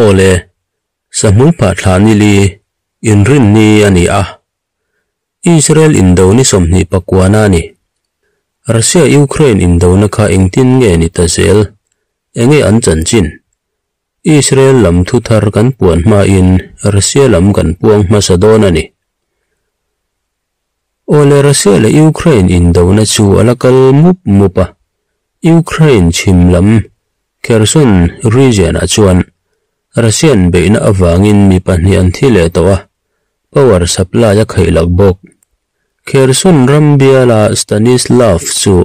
Awle, sahmul phah thla ni li, inrinni a ni a. Israel indo ni 29 a ni. Russia-Ukraine indona kha engtin nge ni ta zel? Enge an chanchin? Israel lam thu thar kan puan hmain Russia lam kan puang hmasa dawn a ni. Awle Russia leh Ukraine indona chu a la kal mup mup a. Ukraine chhim lam Kherson region-ah chuan Russian beihna avangin mi pahnih an thi leh tawh a, power supply a khaih lak bawk. Kherson ram biala Stanislav chu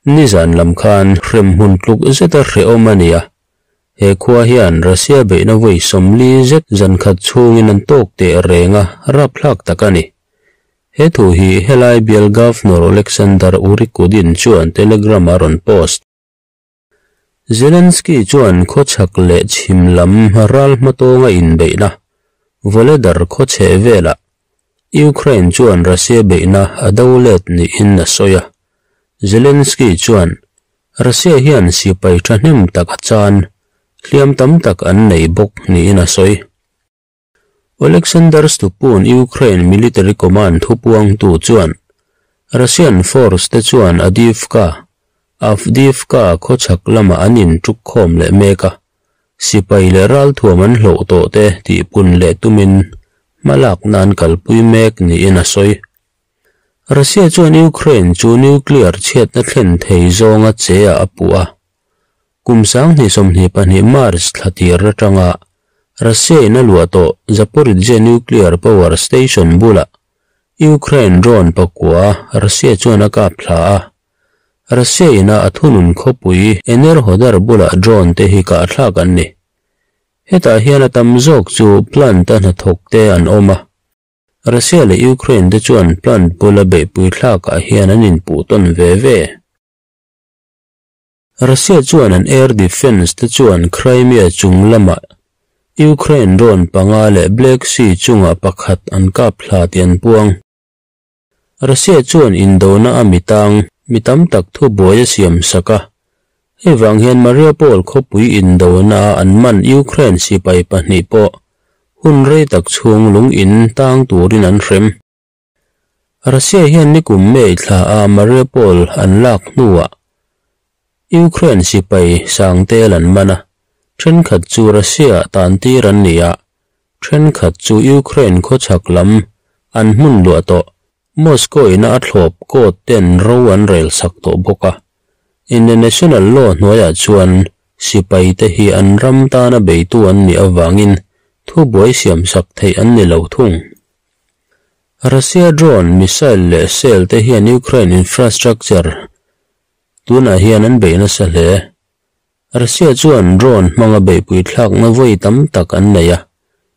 nizan lam khan hrem hmun tluk zeta hrehawm a ni a. He khua hian Russia beihna vawi 40 zet zan khat chhungin an tawk teh reng a, rapthlak tak a ni. He thu hi helai bial Governor Alexander Urikudin chuan Telegram a rawn post. Zelensky chuan khawchhak leh chhim lam ral hmatawnga inbeihna Vuhledar khawchhe velah Ukraine chuan Russia beihna a do let niin a sawi a. Zelensky chuan Russia hian sipai thahnem tak a chan, hliam tam tak an nei bawk niin a sawi. Alexander Stupun Ukraine Military Command thupuang tu chuan Russian force te chuan Adivka, Avdiivka khawchhak lama an in tuk khawm leh mek a, sipai leh ral thuam an hloh tawh te tihpun leh tumin hmalak nan kalpui mek niin a sawi. Russia chuan Ukraine chu nuclear chhiatna thlen thei zawnga che a a puh a. Kum 2022 March thla tir atanga Russia in a luah tawh Zaporizhzhia nuclear power station bula Ukraine drone pakua Russia chuan a kap thla a. Russia in a thunun khawpui Enerhodar bula drone te hi ka thlak an ni. Hetah hian a tam zawk chu plant a hnathawk te an awm a. Russia leh Ukraine te chuan plant bula beihpui thlakah hian an inpuh tawn ve ve. Russia chuan an air defense te chuan Crimea chung lama Ukraine drone panga leh Black Sea chunga pakhat an kap thla ti an puang. Russia chuan indona a mitang mi tam tak thu buai a siam sak a. Hei vang hian Mariupol khawpui indona an man Ukraine sipai pahnih pawh hun rei tak chhung lung in tang turin an hrem. Russia hian nikum May thla a Mariupol an lak hnuah Ukraine sipai sangtel an man a, thenkhat chu Russia tan tir an ni a, thenkhat chu Ukraine khawchhak lam an hmun luah tawh Moscow ina a thlawp court ten ro an rel sak tawh bawk a. International law hnuaiah chuan sipai te hi an ram tana beitu an ni awangin thu buai siam sak thei an ni lo thung. Russia drone missile leh shell te hian Ukraine infrastructure tunah hian an beihna sa hle. Russia chuan drone hmanga beihpui thlakna vawi tam tak an nei a.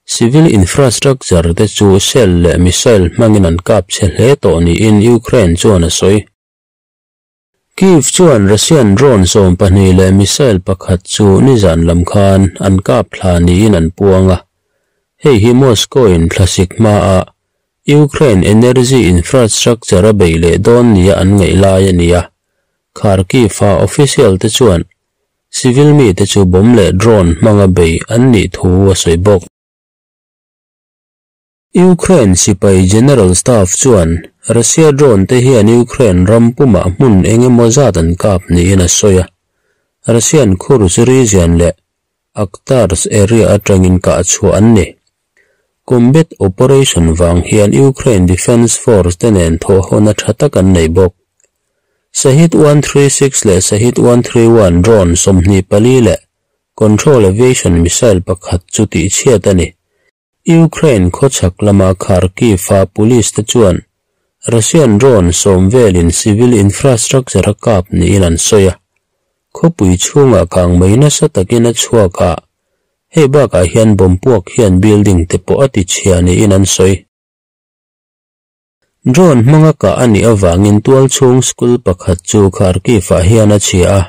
Civil infrastructure te chu shell leh missile hmangin an kap che hle tawh niin Ukraine chuan a sawi. Kyiv chuan Russian drone 12 leh missile pakhat chu nizan lam khan an kap thla niin an puang a. Hei hi Moscow in thlasik hma a Ukraine energy infrastructure a bei leh dawn nia an ngaih lai a ni a. Kharkiv a official te chuan civil mi te chu bomb leh drone hmanga bei an nih thu a sawi bawk. Ukraine sipai General Staff chuan Russia drone te hian Ukraine ram puma hmun engemaw zat an kap niin a sawi a. Russian Kursk region leh Akhtarsk area atangin kah chhuah an ni. Combat operation wang hian Ukraine Defense Force te nen thawhhona tha tak an nei bawk. Shahed 136 leh Shahed 131 drone 24 leh Control Aviation missile pakhat chu tih chhiat a ni. Ukraine khawchhak lama Kharkiv a police te chuan Russian drone 10 velin civil infrastructure a kap niin an sawi a. Khawpui chhungah kang mai nasa takin a chhuak a. Hei bakah hian bomb puak hian building te pawh a ti chhia niin an sawi. Drone hmanga kah a nih awangin tual chhung school pakhat chu Kharkiv ah hian a chhia a.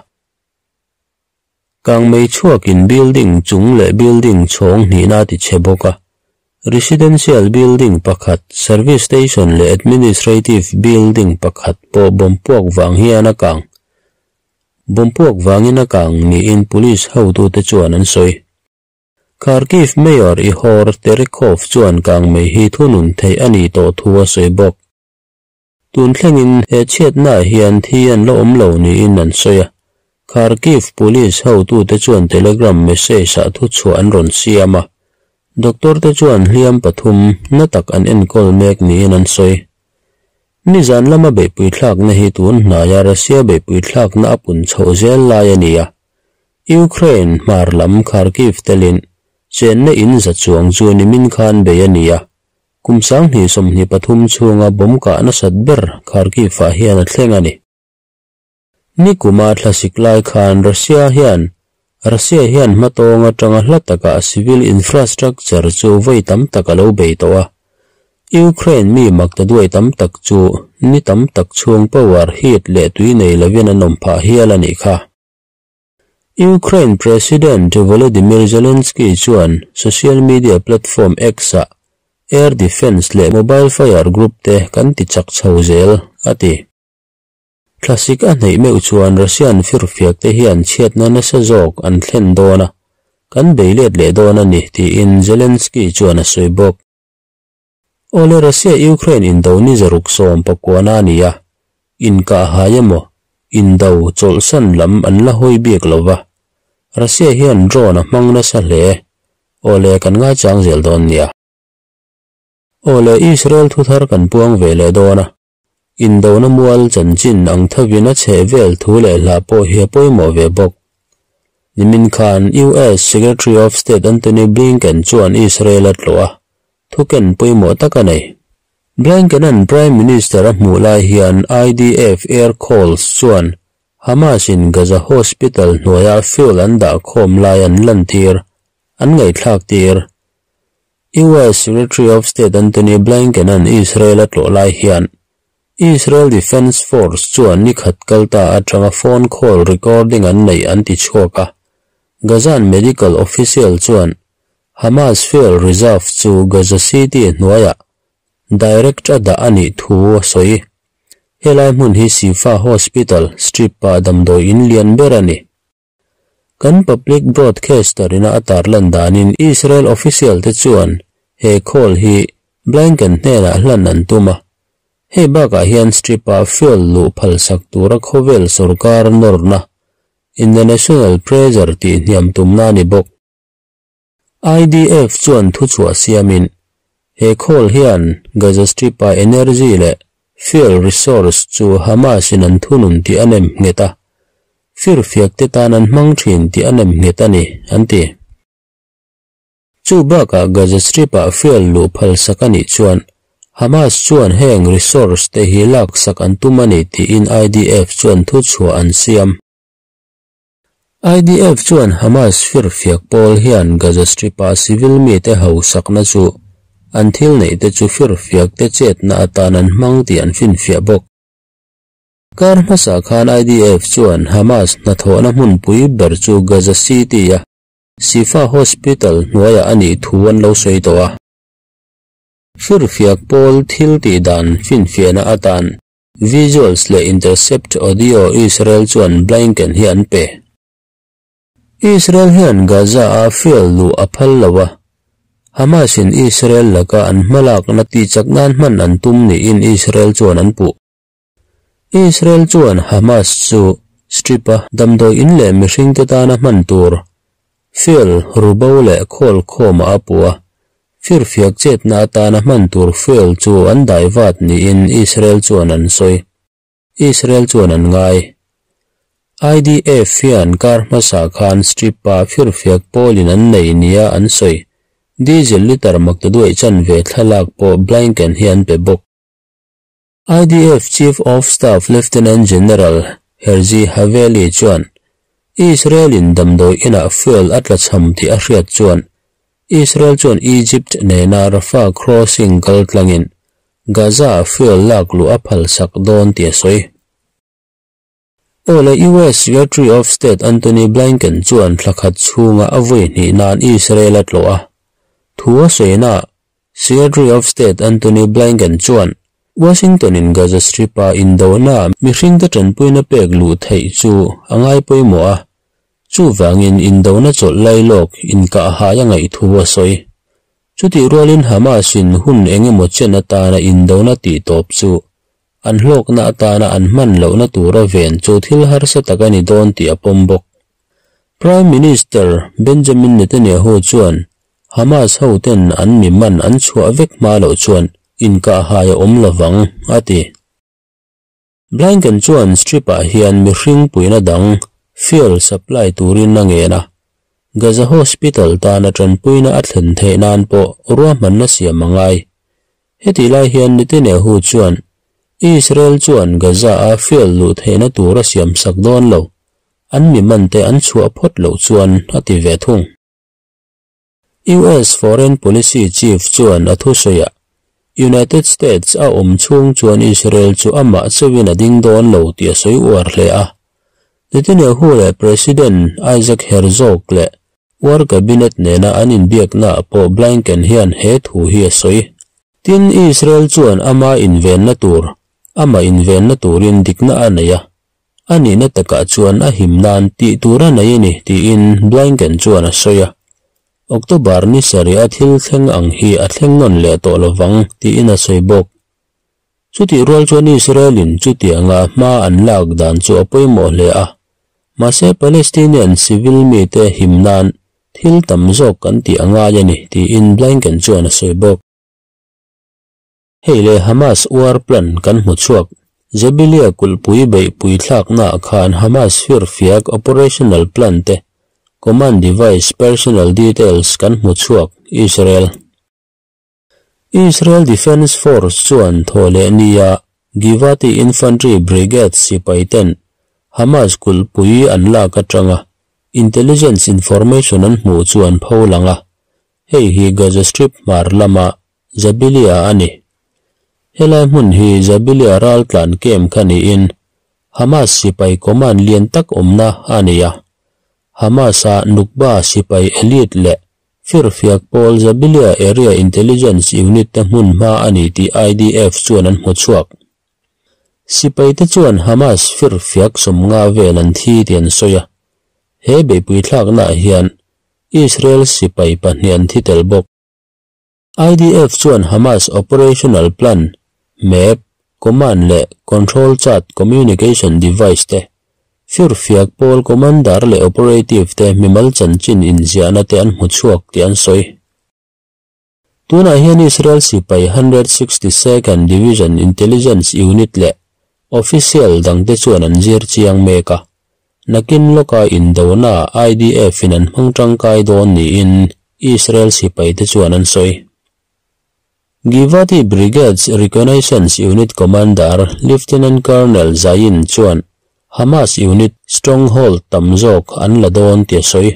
Kang mai chhuakin building chung leh building chhawng hnihna ti chhe bawk a. Residential building pakhat, service station leh administrative building pakhat pawh bomb puak wang hian a kang. Bomb puak wangin a kang niin police hotu te chuan an sawi. Kharkiv Mayor Ihor Terekhov chuan kangmei hi thunun theih a nih tawh thu a sawi bawk. Tun thlengin he chhiatnaah hian thi an la awm lo niin an sawi a, Kharkiv Police hotute chuan Telegram message-ah thuchhuah an rawn siam a, doctor te chuan hliam pathum na tak an enkawl mek niin an sawi. Nizan lama beihpui thlakna hi tun hnaia Russia beihpui thlakna a pun chhoh zel lai a ni a, Ukraine hmar lam Kharkiv telin chenna in za chuang chu nimin khan bei a ni a, kum 2023 chhunga bomb kah nasat ber Kharkiv-ah hian a thleng a ni. Nikuma thlasik lai khan Russia hian Russia hian hmatawng atanga hla takah civil infrastructure chu vawi tam tak a lo bei tawh a, Ukraine mi maktaduai tam tak chu ni tam tak chhung power, heat leh tui nei lovin an awm phah hial a nih kha. Ukraine President Volodymyr Zelensky chuan social media platform X-ah air defence leh mobile fire group te kan ti chak chho zel, a ti. Thlasik a hneih meuh chuan Russian firfiak te hian chhiatna nasa zawk an thlen dawn a, kan bei let leh dawn a ni, tiin Zelensky chuan a sawi bawk. Awle Russia-Ukraine indo ni zaruk 19 a ni a, inkah hai emaw, indo chawlhsan lam an la hawi bik lo va, Russia hian drone a hmang nasa hle. Awle kan ngaichang zel dawn nia. Awle Israel thuthar kan puang ve leh dawn a, indona mual chanchin ang thovin a chheh vel thu leh hla pawh hi a pawimawh ve bawk. Nimin khan US Secretary of State Antony Blinken chuan Israel a tlawh a, thuken pawimawh tak a nei. Blinken-a'n Prime Minister a hmuh lai hian IDF Air Calls chuan Hamas-in Gaza Hospital hnuaia fuel an dah khawm lai an lantir, an ngaihthlak tir. US Secretary of State Antony Blinken-a'n Israel a tlawh lai hian Israel Defense Force chuan ni khat kal ta atanga phone call recording an neih an ti chhuak a, Gazan medical official chuan Hamas fuel reserve chu Gaza City hnuaiah direct a dah a nih thu a sawi. Helai hmun hi Shifa Hospital Strip-ah damdawi in lian ber a ni. Kan public broadcaster ina a tarlan danin Israel official te chuan he call hi Blinken hnenah hlan an tum a. Hei bakah hian Strip-ah fuel luh phalsak tura khawvel sorkar nawrna international pressure tih hniam tumna a ni bawk. IDF chuan thuchhuah siamin he call hian Gaza Strip-ah energy leh fuel resource chu Hamas-in an thunun tih a nem nghet a, firfiak te tan an hmang thin tih a nem nghet a ni, an ti. Chu bakah Gaza Strip-ah fuel luh phalsak a nih chuan Hamas chuan heng resource te hi laksak an tum a ni tiin IDF chuan thuchhuah an siam. IDF chuan Hamas firfiak pawl hian Gaza Strip-ah civil mite hausakna chu an thil neih te chu firfiak te chetna atan an hmang tih an finfiah bawk. Kar hmasa khan IDF chuan Hamas hnathawhna hmunpui ber chu Gaza City-a Shifa Hospital hnuaiah a nih thu an lo sawi tawh a. Firfiak pawl thil tih dan finfiahna atan visuals leh intercept audio Israel chuan Blinken hi an pe. Israel hian Gaza-a fuel luh a phal lo a, Hamas-in Israel laka an hmalakna tihchak nan hman an tum niin Israel chuan an puh. Israel chuan Hamas chu Strip-a damdawi in leh mihringte tana hman tur fuel rubo leh khawl khawmah a puh a, firfiak chetna atana hman tur fuel chu an daivat niin Israel chuan an sawi. Israel chuan an ngai. IDF hian kar hmasa khan Strip-a firfiak pawlin an nei nia an sawi. Diesel liter maktaduai chanve thlalak pawh Blinken hi an pe bawk. IDF Chief of Staff Lieutenant General Herzi Haveli chuan Israel-in damdawi inah fuel a tlachham tih a hriat chuan Israel chuan Egypt nena Rafah crossing kal tlangin Gaza-ah fuel lak luh a phalsak dawn tih a sawi. Awle US Secretary of State Antony Blinken chuan thla khat chhunga a vawi hnih nan Israel a tlawh a. Thu a sawina Secretary of State Antony Blinken chuan Washington-in Gaza Strip-a indona mihringte tanpuina pek luh theih chu a ngai pawimawh a. Chuvangin indona chawlh lailawk inkahhai a ngaih thu a sawi. Chutih rualin Hamas-in hun engemaw chen atana indona tihtawp chu an hlawkna atana an hman lohna tura ven chu thil harsa tak a ni dawn tih a pawm bawk. Prime Minister Benjamin Netanyahu chuan Hamas hoten an mi man an chhuah vek hma loh chuan inkahhai a awm lovang, a ti. Blinken chuan Strip-ah hian mihring puina dang, fuel supply turin a ngen a, Gaza Hospital tana tanpuina a thlen theih nan pawh ruahmanna siam a ngai. Hetih lai hian Netanyahu chuan Israel chuan Gaza-a fuel luh theihna tur a siamsak dawn lo, An mi mante an chhuah phawt loh chuan a ti ve thung. US Foreign Policy Chief chuan a thusawiah, United States a awm chhung chuan Israel chu amah chauhin a ding dawn lo tih a sawi uar hle a. Netanyahu leh President Isaac Herzog leh War Cabinet nena an inbiaknaah pawh Blinken hian he thu hi a sawi. Tin, Israel chuan ama invenna tur, amah invenna turin dikna a nei a, A nihna takah chuan a him nan tih tur a nei a ni, tiin Blinken chuan a sawi a. October ni sarih a thil thleng ang hi a thleng nawn leh tawh lovang, tiin a sawi bawk. Chutih rual chuan Israel-in chutianga hma an lak dan chu a pawimawh hle a. Mahse Palestinian civil mite him nan thil tam zawk kan tih a ngai a ni, tiin Blinken chuan a sawi bawk. Hei leh Hamas war plan kan hmu chhuak. Jabilia kulhpui beihpui thlaknaah khan Hamas firfiak operational plan te, command device personal details kan hmu chhuak, Israel. Israel Defense Force chuan thawhleh nia Givati Infantry Brigade sipai ten Hamas kulhpui an lak atanga intelligence information an hmuh chu an pho lang a, hei hi Gaza Strip hmar lama Jabilia a ni. Helai hmun hi Jabilia raltlan camp kha niin Hamas sipai command lian tak awmna a ni a. Hamas-a Nukba sipai elite leh firfiak pawl Jabilia Area Intelligence Unit te hmun hma a ni tih IDF chuan an hmu chhuak. Sipai te chuan Hamas firfiak 50 vel an thi tih an sawi a. He beihpui thlaknaah hian Israel sipai pahnih an thi tel bawk. IDF chuan Hamas operational plan, map, command leh control chart communication device te, firfiak pawl commander leh operative te mimal chanchin inziahna te an hmu chhuak tih an sawi. Tunah hian Israel sipai 162nd Division Intelligence Unit leh official dangte chuan an zir chiang mek a, nakin lawka indona IDF-in an hmang tangkai dawn niin Israel sipaite chuan an sawi. Givati Brigade's Reconnaissance Unit Commander Lieutenant Colonel Zayin chuan Hamas unit stronghold tam zawk an la dawn tih a sawi.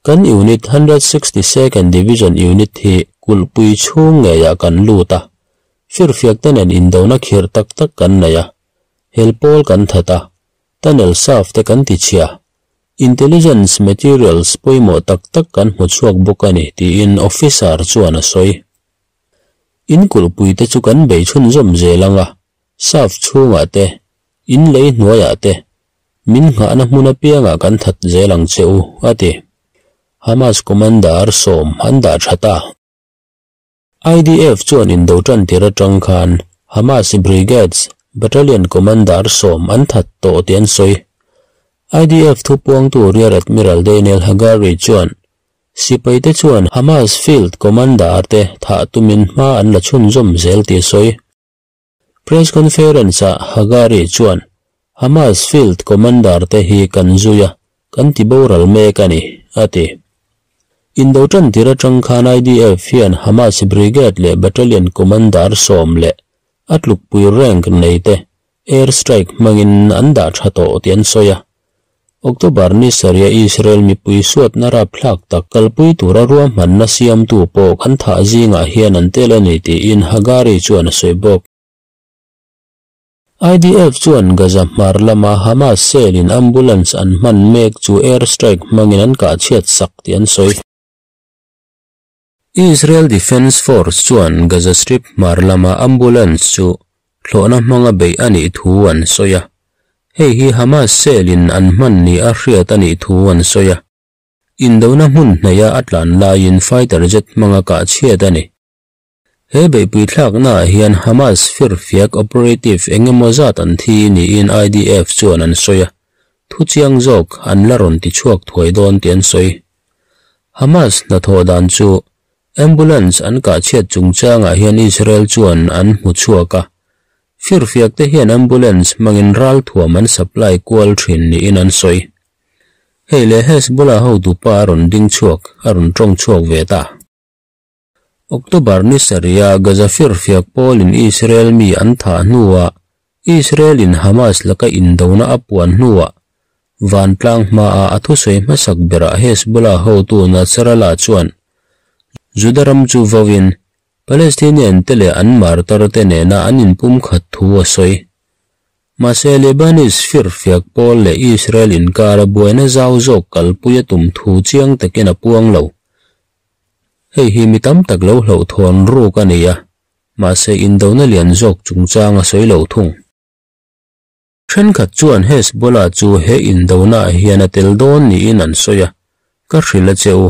Kan unit 162nd Division unit hi kulhpui chhung ngeiah kan lut a, firfiak te nen indona khirh tak tak kan nei a, helpawl kan that a, tunnel saf te kan tichhia. Intelligence materials pawimawh tak tak kan hmu chhuak bawk a ni, tiin officer chuan a sawi. In kulhpui te chu kan bei chhunzawm zel ang a, saf chhungah te, in lei hnuaiah te, min nghahna hmun apiangah kan that zel ang che u, a ti. Hamas commander 10 an dah tha ta. IDF chuan indo tan tir atang khan Hamas Brigades Battalion Commander 10 an that tawh tih an sawi. IDF thupuangtu Rear Admiral Daniel Hagari chuan sipaite chuan Hamas Field Commander te thah tumin hma an la chhunzawm zel tih a sawi. Press conference-ah Hagari chuan Hamas Field Commander te hi kan zui a, kan ti boral mek a ni, a ti. Indo tan tir atang khan IDF hian Hamas Brigade leh Battalion Commander 10 leh a tlukpui rank nei te air strike hmangin an dah tha tawh tih an sawi a. October ni sarih Israel mipui suatna rapthlak tak kalpui tura ruahmanna siamtu pawh kan thah zingah hian an tel a ni tiin Hagari chuan a sawi bawk. IDF chuan Gaza hmar lama Hamas cell in ambulance an hman mek chu air strike hmangin an kah chhiat sak tih an sawi. Israel Defense Force chuan Gaza Strip hmar lama ambulance chu thlawhna hmanga beih a nih thu an sawi a. Hei hi Hamas cell-in an hman ni a hriat a nih thu an sawi a. Indona hmun hnaih a tlan laiin fighter jet hmanga kah chhiat a ni. He beihpui thlaknaah hian Hamas firfiak operative eng emaw zat an thi niin IDF chuan an sawi a, thu chiang zawk an la rawn ti chhuak thuai dawn tih an sawi. Hamas hnathawh dan chu Ambulance an kah chhiat chungchangah hian Israel chuan an hmu chhuak a, firfiak te hian ambulance hmangin ralthuam an supply kual thin niin an sawi. Hei leh Hezbollah hotupa a rawn ding chhuak, a rawn tawng chhuak ve ta. October ni sarih a Gaza firfiak pawlin Israel mi an thah hnuah Israel in Hamas laka indona a puan hnuah Vantlang hmaah a thusawi hmasak berah Hezbollah hotu Nasrallah chuan Juda ram chu vauin Palestinian te leh an martar te nena an inpumkhat thu a sawi. Mahse Lebanese firfiak pawl leh Israel inkara buaina zau zawk kalpui a tum thu chiang takin a puang lo. Hei hi mi tam tak lo hlauhthawn ruk a ni a, mahse indona lian zawk chungchang a sawi lo thung. Thenkhat chuan Hezbollah chu he indonaah hian a tel dawn niin an sawi a, ka hrilh a che u.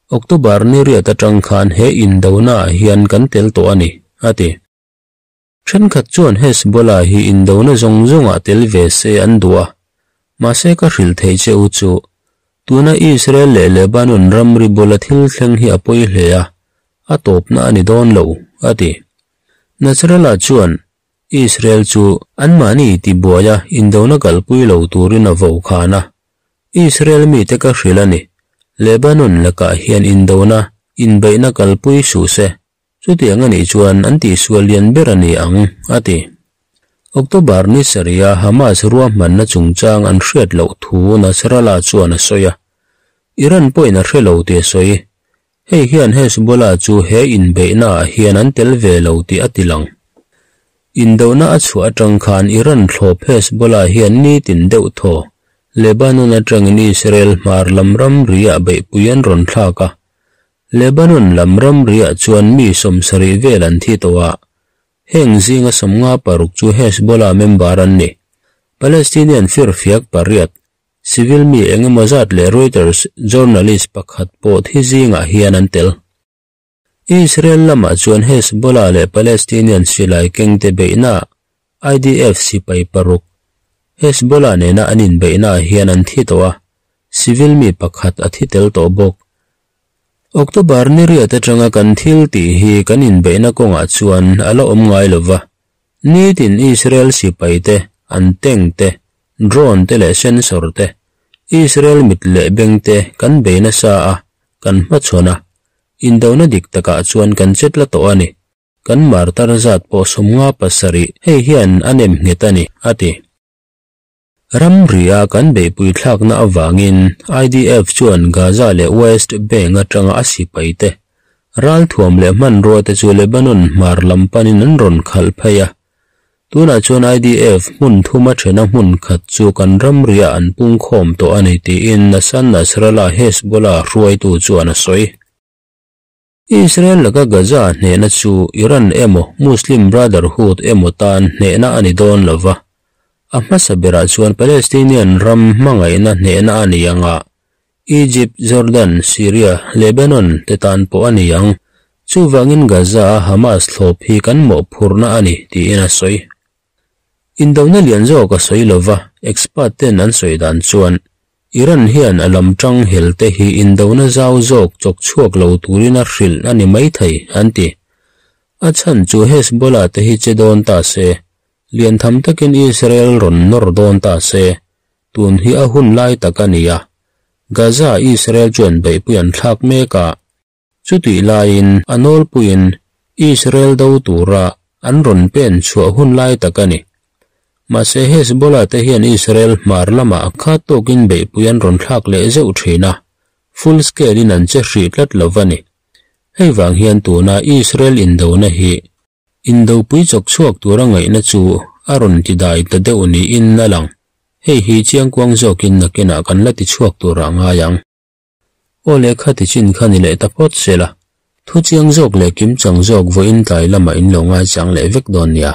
October ni riat atang khan he indonaah hian kan tel tawh a ni, a ti. Thenkhat chuan Hezbollah hi indona zawng zawngah tel ve se an duh a, mahse ka hrilh theih che u chu, tuna Israel leh Lebanon ramri bula thil thleng hi a pawi hle a, a tawpna a ni dawn lo, a ti. Nasrallah chuan Israel chu anmahni tibuai a indona kalpui lo turin a vo khan a. Israel mite ka hrilh a ni. Lebanon lakah hian indona, inbeihna kalpui suh se. Chutiang a nih chuan an tihsual lian ber a ni ang, a ti. October ni sarih a Hamas ruahmanna chungchang an hriat loh thu Nasrallah chuan a sawi a. Iran pawhin a hre lo tih a sawi. Hei hian Hezbollah chu he inbeihnaah hian an tel ve lo tih a tilang. Indona a chhuah atang khan Iran thlawp Hezbollah hian nitin deuh thaw Lebanon atangin Israel hmar lam ramriah beihpui an rawn thlak a. Lebanon lam ramriah chuan mi 70 vel an thi tawh a, heng zinga 56 chu Hezbollah member an ni. Palestinian firfiak pariat Civil mi eng emaw zat leh Reuters journalist pakhat pawh thi zingah hian an tel. Israel lamah chuan Hezbollah leh Palestinian silai kengte beihna IDF sipai paruk Hezbollah nena an inbeihnaah hian an thi tawh a, civil mi pakhat a thi tel tawh bawk. October ni riat atanga kan thil tih hi kan inbeihna kawngah chuan a la awm ngai lova, Nitin Israel sipai te, an tank te, drone te leh sensor te, Israel mit leh beng te kan bei nasa a, kan hmachhawn a. Indona dik takah chuan kan chet la tawh a ni. Kan martar zat pawh 57 hei hian a nem nghet a ni, a ti. Ramria kan beihpui thlakna avangin IDF chuan Gaza leh West Bank atanga a sipai te ralthuam leh hmanrua te chu Lebanon hmar lam panin an rawn khalh phei a. Tunah chuan IDF hmun thuma thena hmun khat chu kan ramria an pungkhawm tawh a ni tiin Hassan Nasrallah Hezbollah hruaitu chuan a sawi. Israel laka Gaza hnehna chu Iran emaw Muslim Brotherhood emaw tan hnehna a ni dawn lova. A hmasa berah chuan Palestinian ram hmangaihna hnehna a ni ang a, Egypt, Jordan, Syria, Lebanon te tan pawh a ni ang. Chuvangin Gaza a Hamas thlawp hi kan mawhphurhna a ni tiin a sawi. Indona lian zawk a sawi lova, expert ten an sawi dan chuan Iran hian a lam tang hel te hi indona zau zawk chawk chhuak lo turin a hrilh a ni mai thei, an ti. A chhan chu Hezbollah te hi che dawn ta se, lian tham takin Israel rawn nawr dawn ta se, tun hi a hun lai tak a ni a. Gaza Israel chuan beihpui an thlak mek a, chutih laiin a nawlpuiin Israel do tura an rawn pen chhuah hun lai tak a ni. Mahse Hezbollah te hian Israel hmar lamah khat tawkin beihpui an rawn thlak leh zeuh thin a, full scale in an che hrih tlat lo a ni. Hei vang hian tuna Israel indona hi indopui chawk chhuak tura ngaihna chu a rawn ti dai ta deuh niin a lang. Hei hi chiangkuang zawkin nakinah kan la ti chhuak turah ngai ang. Aw lehkha ti chin kha ni leh ta phawt se la, thu chiang zawk leh kim chang zawk vawiin tlai lamah in lo ngaichang leh vek dawn nia.